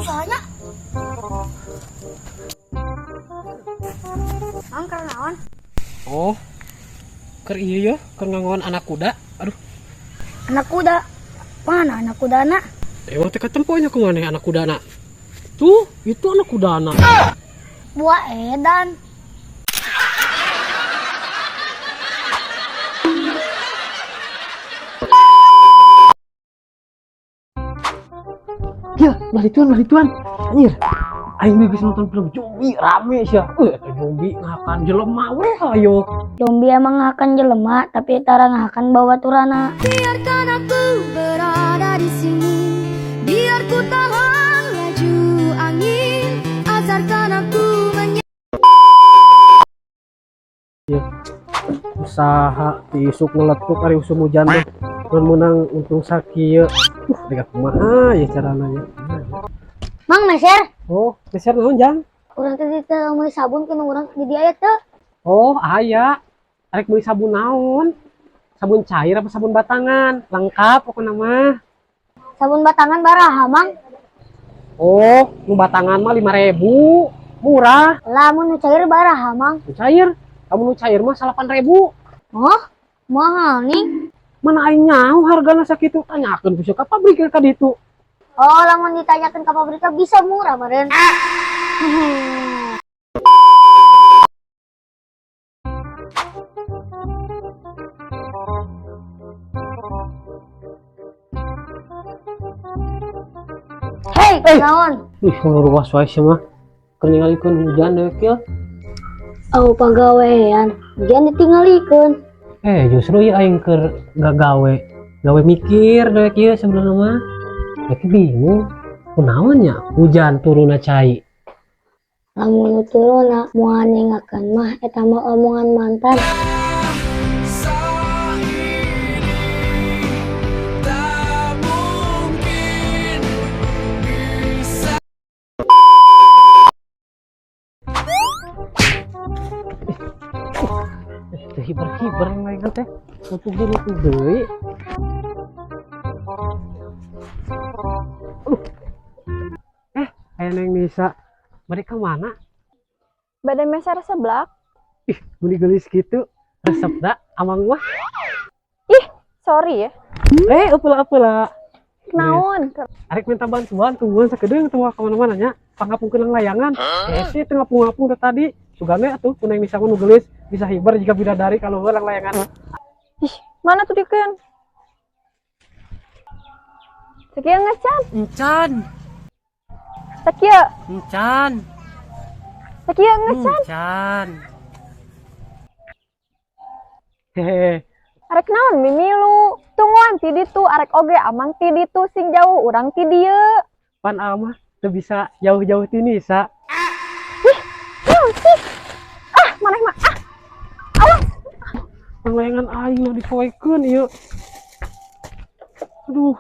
Usahanya. Mang keur naon? Oh. Keur ieu yeuh, keur ngangon anak kuda. Aduh. Anak kuda. Mana anak kudana? Emang teh katempo nya kumaha anak kudana? Tuh, itu anak kudana. Buah edan. Ya, belah dituan, belah dituan. Anjir. Aing geus nonton film zombie rame sia. Eta zombie ngakan jelema we hayo. Zombie emang ngakan jelema, tapi tara ngakan bawaturana. Biarkan aku berada di sini, biar ku tahan laju angin, ajarkan aku Usaha ti isuk ngeletuk ari usum hujan teh. Mun meunang untung sakieu. Deka kumaha ya carana nya. Mang meser, Oh, meser naon jang? urang teh teu meuli sabun kudu urang di dieu aya teu. Oh, aya. Arek meuli sabun naon? Sabun cair apa sabun batangan? Lengkap pokokna mah. Sabun batangan baraha, Mang? Oh, nu batangan mah 5.000. Murah. Lamun nu cair baraha, Mang? Nu cair? Kamu nu cair mah 8.000. Oh, mahal nih. Mana aing nyaho hargana sakitu? Tanyakeun ku ka pabrik ka ditu. Oh, lamun ditanyakan ke pabrik bisa murah meureun. Hei, naon? Ih, ruas wae sia mah. Keur ningalikeun hujan deui kieu. Oh, pagawean. Hujan ditinggalikeun. Justru ya aing keur gagawe. Gawe mikir deui kieu sebenarnya mah. Tapi bingung. Kunaon nya hujan turunna cai. Lamun nu turunna moal ningakeun mah eta mah omongan mantan. Teu hiber-hiber yang lain teh. Untuk diri tuh deui. Aduh. Aya Neng Nisa. Mereka mana? Bade meser seblak. Ih, meuni geulis kitu. Resep da amang mah. Ih, sorry ya. Apalah. Naon? Arek minta bantuan, tungguan sakedeung teu ka mana-mana nya. Pangapungkeun layangan. Sih teu ngapung-ngapung teh tadi. Sugane atuh ku Neng Nisa nu geulis bisa hiber jika bidadari kalau lang layangan. Ih, mana tuh dikeun? Sakieu ngecan. Encan, Sakieu, encan, sakieu ngecan. encan. Hehehe. Arek naon mimilu? Tungguan ti ditu arek oge amang ti ditu sing jauh urang ti dieu. Pan amah teu bisa jauh-jauh ti Nisa. Ih, naon sih? Ah, maneh mah ah. Awas. Panglayangan aing nu dipoekeun ieu. Aduh.